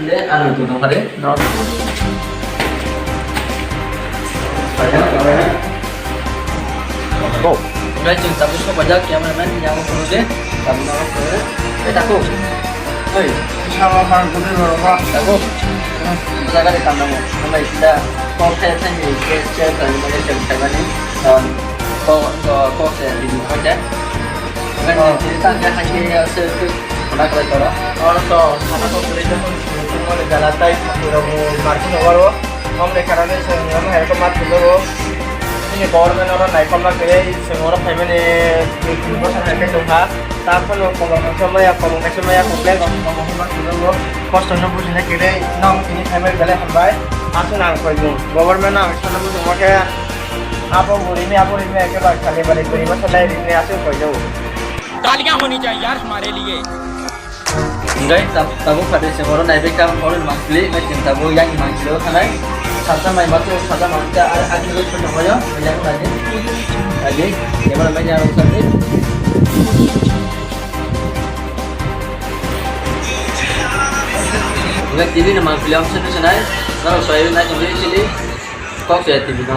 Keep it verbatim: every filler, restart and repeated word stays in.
Le, ano tu dong hare. No. Go. Guys, chwng tabuk sok pajak, cameraman, yang ko phone de. Tabuk na ko. Eh, tako. Oi. Sama phone ko de ro ba. Tako. Jaga de tanda mo. Nang bai sida. Kok khe thang ni ke che thang ni ke thang ni. Ko ko ko se di ko ja. Nang ni ta ja ha ke ya se. Khuna khlai toro. Oro to sana kok khlai tong. Mo le jala tai tabuk ro martin oro. Omni karane chwng omo hai khe ma thangjago. Chini government oro naikolna kwrwi chwng oro phaimani dui tin bosor hai khe tongkha. Ta phano kolom kaisa maya, kolom kaisa maya, complain rok tongma hwnba thangjago. Kosto no bujina kwrwi nong tini phaimani belai hambai. Aswk ang koi bung. Government no ang sana bujongma khe abo bo rimi, abo rimi, ekebar khali bari bari ma salai rimi aswk koi jago. तालियां होनी चाहिए यार हमारे लिए। Hingke tab-, tabuk phatwi chwng oro naibai kha, oro ni mansili, hingke chwng tabuk yang ni mansili o thanai. Sacha mai mato, sacha mai ta, a, a, kilo chwng tongo yo, yang nai. Adi, yang nai yang nai. Hingke T V ni mansili o sini sinai, norok soi nai tongwi chili, kok se T V no.